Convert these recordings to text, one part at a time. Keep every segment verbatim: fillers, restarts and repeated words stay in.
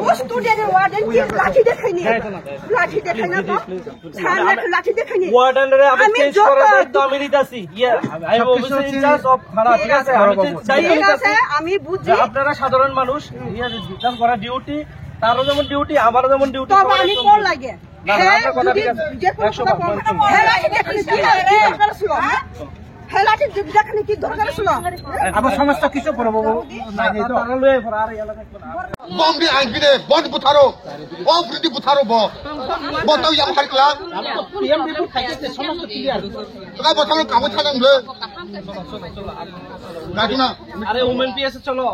ও স্টুডেন্টের ওয়ার্ডেন কি লাঠি দেখাইনি? লাঠি দেখাই না তো? স্যার, লাঠি, লাঠি দেখাইনি। ওয়ার্ডেনরে আমি আমি চেঞ্জ যত করার দায়িত্ব আমি নিতেছি। ইয়ে, আমি অফিসার ইনচার্জ অফ থানা, ঠিক আছে? আমি চেঞ্জ দায়িত্ব ঠিক আছে, নিতেছি। আমি বুঝি। যে আপনারা সাধারণ মানুষ, ইয়ে, যেমন করা ডিউটি, তারও যেমন ডিউটি, আমারও যেমন ডিউটি, তবে সবার আমি একদম কল ডিউটি। লাগে। না, না, হ্যাঁ, আপনার কথা যদি ঠিক আছে। যে কোনো একশো কথা বার। বলতে পারো। হ্যাঁ, লাঠি দেখাইনি কি, কি দরকার ছিল? হ্যাঁ? হ্যাঁ, লাঠি দেখাইনি কি দরকার ছিল? আবার সমস্যা কিছু বড় বাবু নাই, নাই তো। তারা লয়ে পড়া আর ইয়ালা থাকবে না। Bomb ni ang bini, bomb butharo. O priti butharo bo. Bo tau yang hari kelang. Tengah butharo kamu tanam le. Gak na. Are women P S cholo.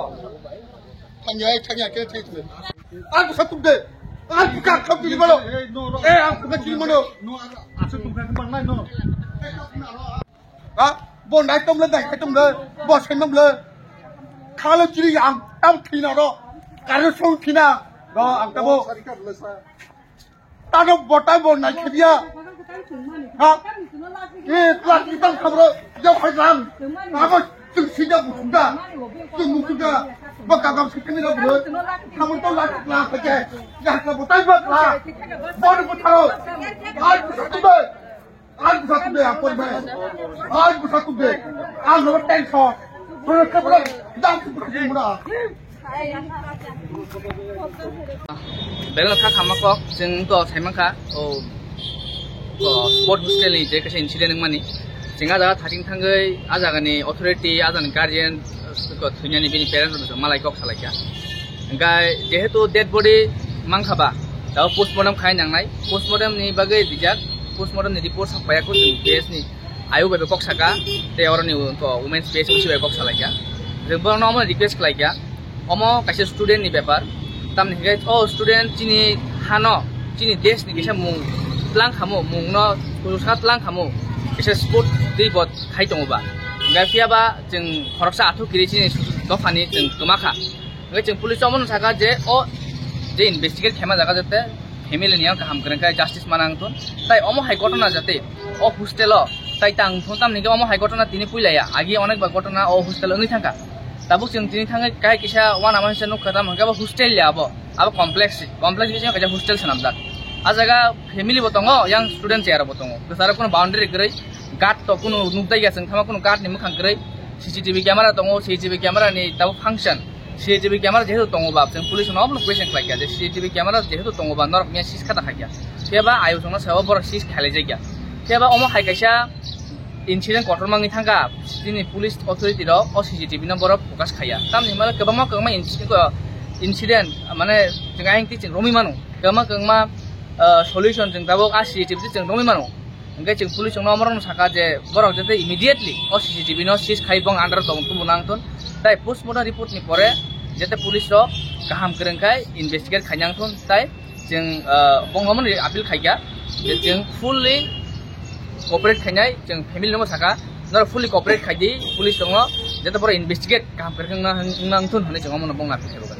Thangya, thangya, ke thangya. Ang busa tuk de. Ang buka khap tuli mano. Eh, ang buka tuli mano. Ha? Bo nai tom le, nai khai tom le. Bo sai nom le. Khalo chiri ang tam thina ro. Karo song thina. Ro ang tabo. Tano botai bo nai khebia. Ha? Eh, plastic tam khabro. Yo khai ram. Abo chung sida busuda. Chung musuda. Bo kagam sikini ro bro. Khamon to lak la khake. Ya ka botai ba la. Bo ni butharo. Ai busa tu be. Ang busa tu de apor be. Ang busa tu de. Ang lo tension. Pura ke pura dam tu pura ke mura. Belai kha khama kok, chwng to sai mankha, o, o, sport hostel ni je kaisa incident wngmani. Chwng a jaga thangwi thangwi a jagani authority, a jagani guardian, o, thwinani bini parents rok malai kok salaikha. Hingkhe jehetu dead body mankha ba, tabo postmortem khai nangnai. Postmortem ni bagwi rijak, postmortem ni report sak paiya kho chwng P S ni ayuk bai kok saka, tei oroni, o, women's P S ni bai kok salaikha. Chwng bono omo request khlaikha, omo kaisa student ni bepar, tamni hingkhe o student chini hano, chini desh ni kisa mung tlang khamo, mung no kusa tlang khamo, kisa sport twi bo khai tongo ba. Hingkhe phiya ba chwng khoroksa athuk kiri chini dophani chwng kwma kha. Hingke chwng police omono saka je o je investigate khaima jaga jate family ni ang kaham kwrwng khe justice mana wngthun. Tai omo hai ghotona jate o hostel o tai tang thun, tamni hingke omo hai ghotona tini puila ya, agi onek ba ghotona o hostel wngwi thangkha. Tabuk chwng tini thangwi kai kisa wana mansa nukha, tamo hingke bo hostel ya abo, abo complex, complex bisingo kaisa hostel swnamjak. A jaga family bo tongo, yang student chaya rok bo tongo, kwcharo kuno boundary kwrwi, guard to kuno nukjagya chwng thangma, kuno guard ni mwkhang kwrwi, C C T V camera tongo, C C T V camera ni tabuk function. C C T V camera jehetu tongo ba, chwng police no obono question khlai kha je C C T V camera jehetu tongo ba, norok miya sis khata khai kha. Phiya ba ayuk chwngno sabo borok sis khalai jak ya. Phiya ba omo hai kaisa incident kotor mangwi thangkha, chini police authority rok o C C T V no borok focus khaiya. Tamni hwnba kwbangma kwbangma inci-, incident, mane, chwng ayang twi chwng romwi mano. Kwbangma kwbangma, ah, solution chwng tabuk a C C T V twi chwng romwi mano. Hingke chwng police chwngno omorokno saka je borok jate immediately o C C T V no seize khai bong under tong tubu nang thun. Tai postmortem report ni pore jate police rok kaham kwrwng khai investigate khai nang thun. Tai chwng, ah, bong omono appeal khai kha je chwng fully cooperate khainai, chwng family no saka norok fully cooperate khai di, police tongo jate borok investigate kaham kwrwng nang thun hwnwi chwng omono bong appeal khai.